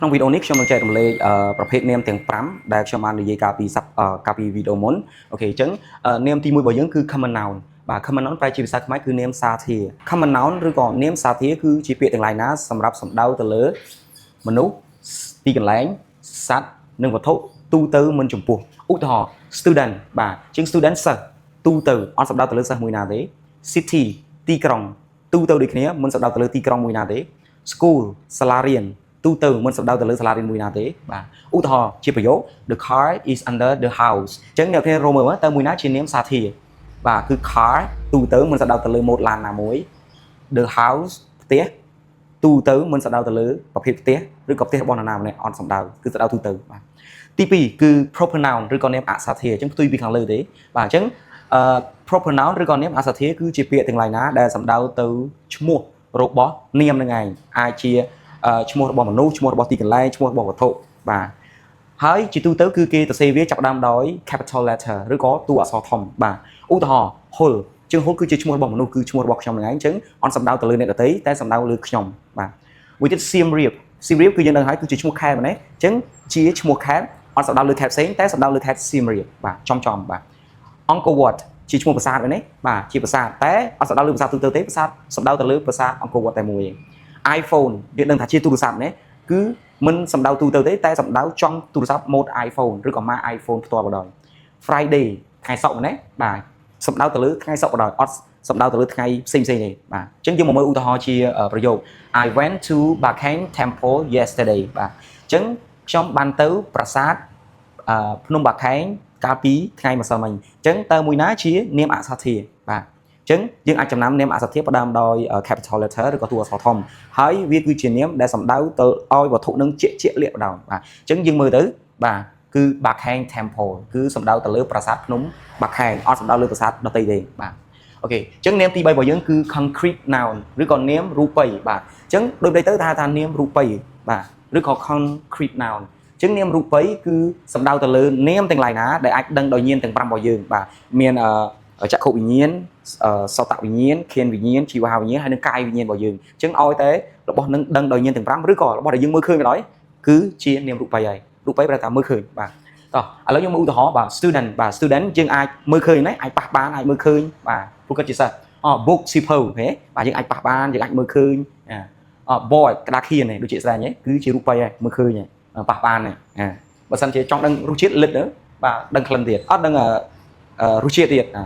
ក្នុងវីដេអូនេះខ្ញុំនឹងចែករំលែកប្រភេទនាមទាំង5ដែលខ្ញុំបាននិយាយកាលពីសប្អឺកាលពីវីដេអូមុន okay អញ្ចឹងនាមទី1របស់យើងគឺ common noun បាទ common noun ប្រែជាភាសាខ្មែរគឺនាមសាធារ common noun ឬក៏នាមសាធារគឺជាពាក្យទាំងឡាយណាសម្រាប់សំដៅទៅលើមនុស្សទីកន្លែងសត្វនិងវត្ថុទូទៅមិនចំពោះឧទាហរណ៍ student បាទជាង student សិស្សទូទៅអត់សំដៅទៅលើសិស្សមួយណាទេ city ទីក្រុងទូទៅដូចគ្នាមិនសំដៅទៅលើទីក្រុងមួយណាទេ school សាលារៀនទូទៅមិនសំដៅទៅលើសាលារៀនមួយណាទេបាទឧទាហរណ៍ជាប្រយោគ "The car is under the house." អញ្ចឹងអ្នកគ្នារកមើលមើលតើមួយណាជានាមសាធារបាទគឺ car ទូទៅមិនសំដៅទៅលើម៉ូតឡានណាមួយ the house ផ្ទះទូទៅមិនសំដៅទៅលើប្រភេទផ្ទះឬក៏ផ្ទះរបស់នរណាម្នាក់អត់សំដៅគឺសំដៅទូទៅបាទទី2គឺ proper noun ឬក៏នាមអសាធារអញ្ចឹងផ្ទុយពីខាងលើទេបាទអញ្ចឹងproper noun ឬក៏នាមអសាធារគឺជាពាក្យទាំងឡាយណាដែលសំដៅទៅឈ្មោះរបស់នាមនឹងឯងអាចជាឈ្មោះរបស់មនុស្សឈ្មោះរបស់ទីកន្លែងឈ្មោះរបស់វត្ថុបាទហើយជាទូទៅគឺគេសរសេរវាចាប់ផ្ដើមដោយ capital letter ឬក៏តួអក្សរធំបាទឧទាហរណ៍ហុលជាងហុលគឺជាឈ្មោះរបស់មនុស្សគឺឈ្មោះរបស់ខ្ញុំនឹងឯងអញ្ចឹងអត់សំដៅទៅលើអ្នកដទៃតែសំដៅលើខ្ញុំបាទមួយទៀតសៀមរាបសៀមរាបគឺយើងដឹងហើយគឺជាឈ្មោះខេត្តម្នេះអញ្ចឹងជាឈ្មោះខេត្តអត់សំដៅលើខេត្តផ្សេងតែសំដៅលើខេត្តសៀមរាបបាទចំចំបាទអង្គរវត្តជាឈ្មោះប្រាសាទមែនទេបាទជាប្រាសាទតែអត់សំដៅលើប្រាសាទទូទៅទេប្រាសាទសំដៅទៅលើប្រាសាទអង្គរវត្តតែមួយឯង iPhone យើងដឹងថាជាទូរស័ព្ទនេះគឺមិនសំដៅទូទៅទេតែសំដៅចំទូរស័ព្ទម៉ូត iPhone ឬក៏ម៉ាក iPhone ផ្ទាល់បណ្ដោយ Friday ថ្ងៃសុក្រមែនទេបាទសំដៅទៅលើថ្ងៃសុក្របណ្ដោយអត់សំដៅទៅលើថ្ងៃផ្សេងផ្សេងទេបាទអញ្ចឹងយើងមកមើលឧទាហរណ៍ជាប្រយោគ "I went to Bakheng Temple yesterday." បាទអញ្ចឹងខ្ញុំបានទៅប្រាសាទភ្នំបាខែងកាលពីថ្ងៃម្សិលមិញអញ្ចឹងតើមួយណាជានាមអសាធារបាទអញ្ចឹងយើងអាចចំណាំនាមអសធាផ្ដើមដោយ capital letter ឬក៏តួអក្សរធំហើយវាគឺជានាមដែលសំដៅទៅឲ្យវត្ថុនឹងជាក់ជាក់លាក់បដោយបាទអញ្ចឹងយើងមើលទៅបាទគឺ Bakheng Temple គឺសំដៅទៅលើប្រាសាទភ្នំបាខែងអត់សំដៅលើប្រាសាទដទៃទេបាទ okay អញ្ចឹងនាមទី3របស់យើងគឺ concrete noun ឬក៏នាមរូបីបាទអញ្ចឹងដូចទៅថានាមរូបីបាទឬក៏ concrete noun អញ្ចឹងនាមរូបីគឺសំដៅទៅលើនាមទាំងឡាយណាដែលអាចដឹងដោយញាណទាំង5របស់យើងបាទមានចក្ខុវិញ្ញាណសោតវិញ្ញាណឃានវិញ្ញាណជីវវិញ្ញាណហើយនិងកាយវិញ្ញាណរបស់យើងអញ្ចឹងឲ្យតែរបស់នឹងដឹងដោយញាណទាំង5ឬក៏របស់ដែលយើងមើលឃើញក៏ដោយគឺជានាមរូបីហើយរូបីប្រែថាមើលឃើញបាទតោះឥឡូវខ្ញុំមើលឧទាហរណ៍បាទ student បាទ student យើងអាចមើលឃើញណាអាចប៉ះបានអាចមើលឃើញបាទព្រោះគាត់ជាសិស្សអ book សៀវភៅហេបាទយើងអាចប៉ះបានយើងអាចមើលឃើញអ board ក្តារខៀនដូចជាស្ដែងហ៎គឺជារូបីហើយមើលឃើញប៉ះបានហ៎បើសិនជាចង់ដឹងរសជាតិលិតទៅបាទដឹងក្លិនទៀតអត់ដឹងរសជាតិទៀតអ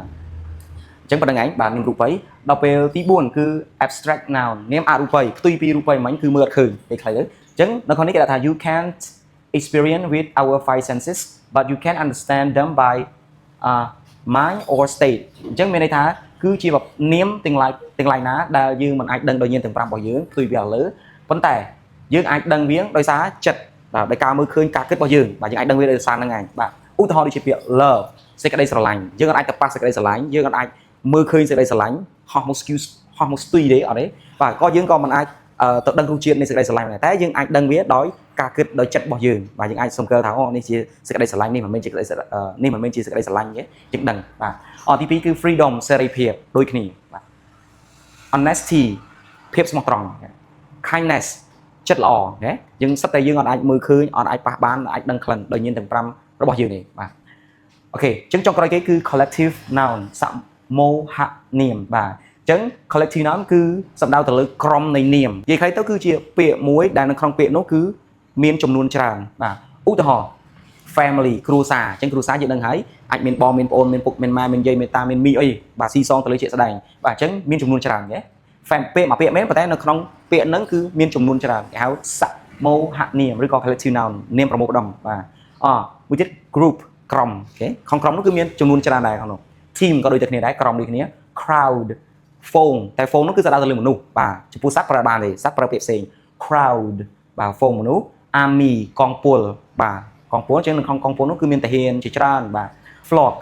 ញ្ចឹងប៉ុណ្្នឹងឯងបាទនាមរូបីដល់ពេលទី4គឺ abstract noun នាមអរូបីផ្ទុយពីរូបីមិញគឺមើលអត់ឃើញពេលខ្លីទៅអញ្ចឹងនៅក្នុងនេះគេដាក់ថា "You can't experience with our five senses, but you can understand them by mind or state." អញ្ចឹងមានន័យថាគឺជានាមទាំងឡាយទាំងឡាយណាដែលយើងមិនអាចដឹងដោយញាណទាំង5របស់យើងផ្ទុយពីខាងលើប៉ុន្តែយើងអាចដឹងវាដោយសារចិត្តបាទដោយការមើលឃើញការគិតរបស់យើងបាទយើងអាចដឹងវាដោយសារហ្នឹងឯងបាទឧទាហរណ៍ដូចជាពាក្យ love សេចក្តីស្រឡាញ់យើងអាចទៅប៉ះសេចក្តីស្រឡាញ់យើងអាចមើលឃើញសេចក្តីស្រឡាញ់ហោះមកស្គូហោះមកស្ទុយទេអត់ទេបាទក៏យើងក៏មិនអាចទៅដឹងរសជាតិនៃសេចក្តីស្រឡាញ់ដែរតែយើងអាចដឹងវាដោយការគិតដោយចិត្តរបស់យើងបាទយើងអាចសំកិលថាអូនេះជាសេចក្តីស្រឡាញ់នេះមិនមែនជាក្តីនេះមិនមែនជាសេចក្តីស្រឡាញ់ទេយើងដឹងបាទអទី2គឺ freedom សេរីភាពដូចគ្នាបាទ honesty ភាពស្មោះត្រង់ kindness ចិត្តល្អណាយើងសិតតែយើងអត់អាចមើលឃើញអត់អាចប៉ះបានអាចដឹងក្លិនដោយញាណទាំង5របស់យើងទេបាទ okay អញ្ចឹងចុងក្រោយគេគឺ collective noun សមូហនាមបាទអញ្ចឹង collective noun គឺសំដៅទៅលើក្រុមនៃនាមនិយាយខ្លីទៅគឺជាពាក្យមួយដែលនៅក្នុងពាក្យនោះគឺមានចំនួនច្រើនបាទឧទាហរណ៍ family គ្រួសារអញ្ចឹងគ្រួសារយើងដឹងហើយអាចមានបងមានប្អូនមានពុកមានម៉ែមានយាយមានតាមានមីអីបាទស៊ីសងទៅលើជាក់ស្ដែងបាទអញ្ចឹងមានចំនួនច្រើនទេ fam ពាក្យមួយពាក្យមែនប៉ុន្តែនៅក្នុងពាក្យហ្នឹងគឺមានចំនួនច្រើនគេហៅសមូហនាមឬក៏ collective noun នាមប្រមូលផ្ដុំបាទអមួយទៀត group ក្រុម okay ក្នុងក្រុមនោះគឺមានចំនួនច្រើនដែរក្នុងនោះ team ក៏ដូចតែគ្នាដែរក្រុមដូចគ្នា crowd ហ្វូងតែហ្វូងនោះគឺសំដៅទៅលើមនុស្សបាទចំពោះសត្វប្រើបានទេសត្វប្រើពាក្យផ្សេង crowd បាទហ្វូងមនុស្ស army កងពលបាទកងពលអញ្ចឹងនៅក្នុងកងពលនោះគឺមានទាហានជាច្រើនបាទ flock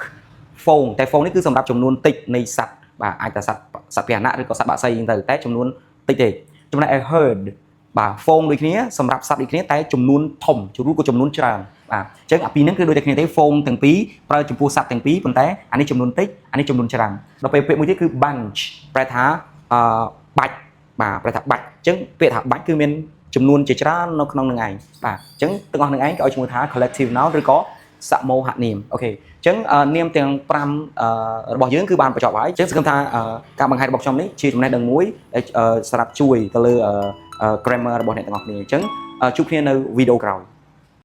ហ្វូងតែហ្វូងនេះគឺសម្រាប់ចំនួនតិចនៃសត្វបាទអាចតែសត្វសត្វពាហនៈឬក៏សត្វបក្សីអញ្ចឹងទៅតែចំនួនតិចទេចំណែកឯ herd បាទហ្វូងដូចគ្នាសម្រាប់សត្វដូចគ្នាតែចំនួនធំឬក៏ចំនួនច្រើនបាទអញ្ចឹងអាពីរហ្នឹងគឺដូចតែគ្នាទេហ្វូងទាំងពីរប្រើចំពោះសត្វទាំងពីរប៉ុន្តែអានេះចំនួនតិចអានេះចំនួនច្រើនដល់ពេលពាក្យមួយទៀតគឺ bunch ប្រែថាបាច់បាទប្រែថាបាច់អញ្ចឹងពាក្យថាបាច់គឺមាន ចំនួនជាច្រើននៅក្នុងនឹងឯងបាទអញ្ចឹងទាំងអស់នឹងឯងគេឲ្យឈ្មោះថា collective noun ឬក៏សមូហនាម okay អញ្ចឹងអឺនាមទាំង5អឺរបស់យើងគឺបានបញ្ចប់ហើយអញ្ចឹងសង្ឃឹមថាអឺការបង្ហាញរបស់ខ្ញុំនេះជាចំណេះដឹងមួយដែលអឺសម្រាប់ជួយទៅលើអឺ grammar របស់អ្នកទាំងអស់គ្នាអញ្ចឹងជួបគ្នានៅវីដេអូក្រោយ។